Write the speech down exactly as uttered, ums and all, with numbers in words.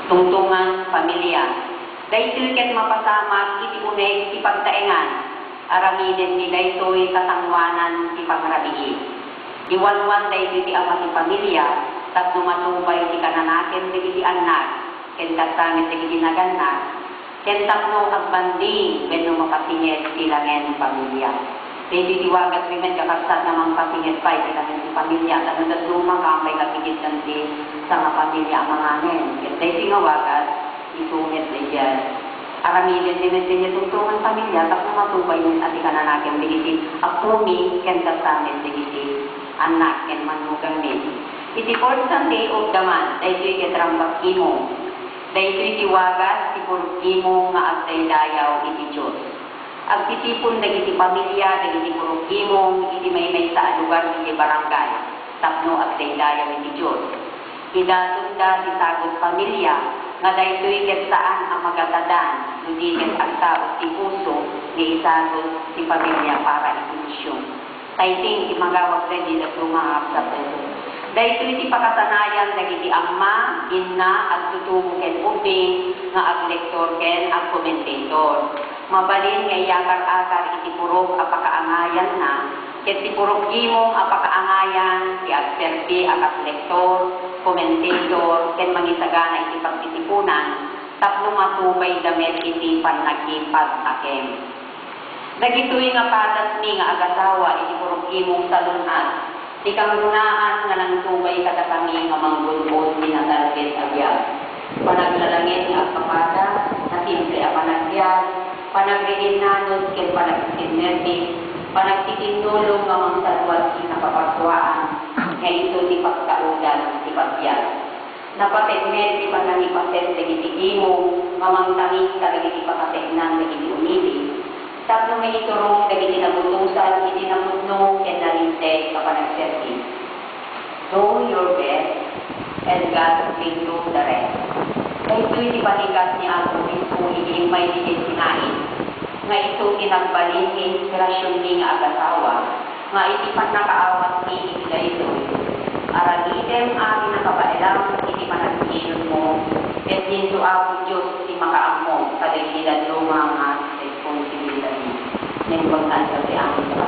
Tungtongan pamilia. Daytoy ket mapasamak iti uneg ti pagtaengan. Aramiden ti daytoy ta sangoanan ti pangrabii. Iwanwan daytoy ti ama ti pamilia tapno matubay ti kananakem dagiti annak, ken kasta met dagiti nagannak, ken tapno agbanding wenno mapasinged ti langen pamilia. Daytoy ti wagasmi met, kakabsat, nga mangpasinged pay ti langen ti pamilia, ta no dadduma, kaammo pay nga pigiddan ti sangapamilia a mangangen. Ket daytoy nga wagas, isu met daydiay. Aramiden ti met daydiay tungtongan pamilia tapno matubay met a ti kananakem dagiti appomi ken kasta met dagiti annak ken mannuganmi. Iti fourth Sunday of the month, daytoy ket Rambak Kimong. Daytoy ti wagas ti purok kimong nga agdaydayaw iti Dios. Agtitipon dagiti pamilia dagiti purok kimong iti maymaysa a lugar iti barangay tapno agdaydayaw iti Dios. Idatonda ti sagut pamilia nga daytoy ket saan a magatadan no di ket agtaud ti puso nga isagut ti pamilia para iti mision. Tay ti, ti magawag daydi dadduma nga kabsat daytoy. Daytoy ti pakasanayan dagiti amma, inna, agtutubo ken ubbing nga aglektor ken agkomentator. Mabalin nga iyakar-akar iti purok a pakaangayanna, ket ti purok kimong a pakaangayan ti agserbi a kas lektor, komentator, ken mangisagana iti pagtitiponan tapno matubayda met iti pannakipag-akem. Dagitoy nga padasmi nga agasawa iti purok kimong salun-at ti kanggunaan nga nangtubay kadakami nga manggun-od ti natalged a biag. Panaglalangit nga agpapada, nasimple a panagbiag, panagrinnanus ken panagsinerbi, panagtitinnulong nga mangsaluat ti nakapagkuaan, nga isu ti pagtaudan ti pagbiag. Napategmed ti panangipaset dagiti kimong nga mangtangis kadagiti pakateknan dagiti umili, tapno maiturong dagiti nagutosan iti napudno ken nalinteg a panagserbi. Do your best, and God will do the rest. Daytoy ti panigas ni Apo Cristo idi immay idiay Sinai, nga isu ti nagbalin nga inspirasionmi nga agasawa, nga iti pannakaawatmi iti daytoy, aramidem a ti nakabaelam iti panagmisionmo, ket dinto Apo Dios ti makaammo kadagiti dadduma nga responsibility. Naimbag na ita ti amin.